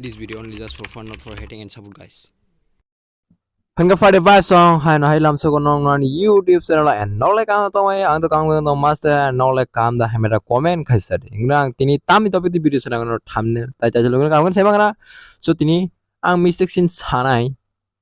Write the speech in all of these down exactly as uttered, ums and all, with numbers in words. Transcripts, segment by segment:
This video only just for fun, not for hating and support, guys. Hingke fade vibes song, hai no hai lam soko nong nong YouTube channel and nong le kam tong ai, ang to kam tong master and nong le kam da hamera comment khai sa de. Ingra ang tini tami topic di video sana no thumbnail, tai tai jalo kam sai mangana. So tini ang mistake sin sanai,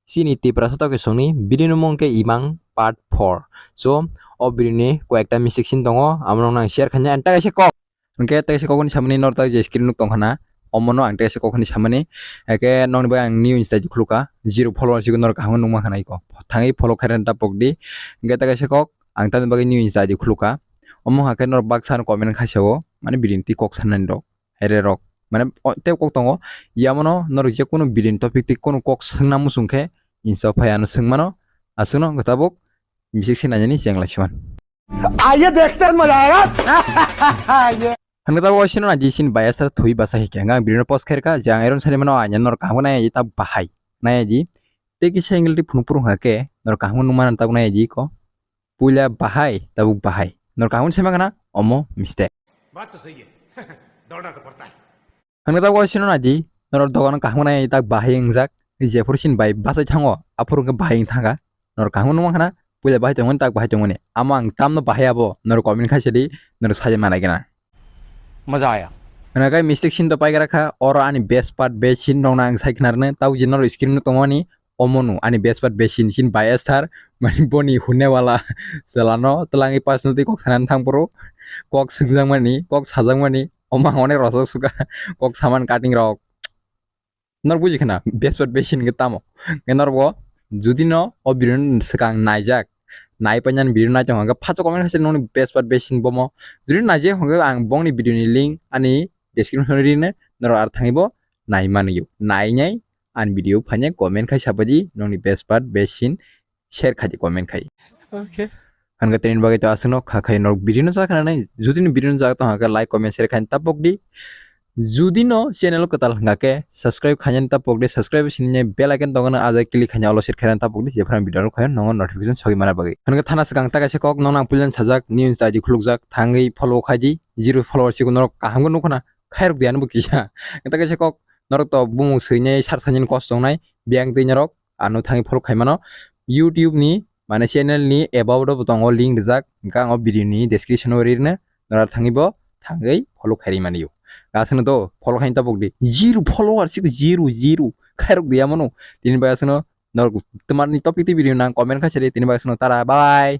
sini Tiprasa toke songni video no mung ke imang part four. So o video ni koi ekta mistake sin tongo, amo nong nang share khanya and tai se kok. Hingke tei se kokni samani nor tei je screen nuk tong khana, omono ang tei se kokni samani, eke nokni bai ang new Insta I D khulukha, zero follower sigo nor kaham nukma khana iko. Thangwi follow khairani ta pokdi, hingke tei se kok ang tamni bagwi new Insta I D khulukha. Omo hakhe nor baksa no comment khaisao, mane bidin twi kok sanani rok, here rok. Mane o, tei kok tongo, yamono nor je kunu bidin topic twi kunu kok swngna muchung khe Insta o phai ano swngmano, aswkno hwnkhe tabuk bisik se nainani cheng lai siman. आइए देखते हैं, मजा आएगा। Hwnwi tabuk sino na jisin bias thwi basa hikhe hwnka ang video no post khairka je ang eron sani mano anya nor kaham nai ta bahai nai ji tei kisa angle ti phunuk phuru hwnka khe nor kaham nung mana tabuk nai ji ko puila bahai tabuk bahai nor kaham se mangana omo mistake. बात तो सही है। दौड़ना तो पड़ता है। Hwnwi tabuk sino na di, norok dogan kaham nai tak bahai wngjak, jephuru sin bai bachai thango, aphuru hwnkhe bahai wng thangkha. Norok kaham nung mankha na, puila bahai tongmani tak bahai tongmani. Amo ang tamno bahai abo, norok comment khaisa di, norok sajak manai gana. मजा आया। Hwnka khe mistake sin to paigara kha, oro ani best part best sin rokno ang sai khna rwno, tabuk je norok screen no tongmani, omono ani best part best sin sin bias thar, mani boni hunne wala selano twlangwi personal tei kok sanani thang phuru, kok swngjakmani, kok sajakmani, omo ang onek rosok suka, kok saman cutting rok. Nor buji khna, best part best sin khe tamo? Khe nor bo, judi no o video no swkang naijak, nai painani video nai tong hwnkhe, phato comment khaisa noni best part best sin bomo. Judi naijak hwnkhe ang bongni video ni link ani description o rinai, nor ar thangwi bo nai manwi. Nainai ani video phainai comment khai sabaji nongni best part best sin share khai comment khai. Okay. Hwnka tini bagwi to aswkno kha khai norok video no chakha nai, judi ni video no chakha tong hwnkhe like comment share khai tapok di. Judi no channel kwtal hwnkha khe subscribe khainani tapok di, subscribe sini bell icon tongno ajai click khaina olo share khaina tapok di, jephru video rok khayo nongo notification sogwi mana bagwi. Hwnka thana swkang ta kaisa kok nong nang puilan sajak new Insta I D khulukjak thangwi follow khai di, zero follower sigo norok kaham nukho na. Khairok diyan bo kisa. Eta kaisa kok norok to bumung swinai sar sanjin kos tongnai biyang twi norok ano thangwi follow khaimano YouTube ni mane channel ni about bo tongo link rijak hwnkhe ang o video ni description o ririno norok thangwi bo thangwi follow khairi mani o. Aswkno do follow khaini tabuk di zero follower siko zero zero khairok diya mano tini bai aswkno norok twmani topic twi video nang comment khaisadi tini bai aswkno tara bye.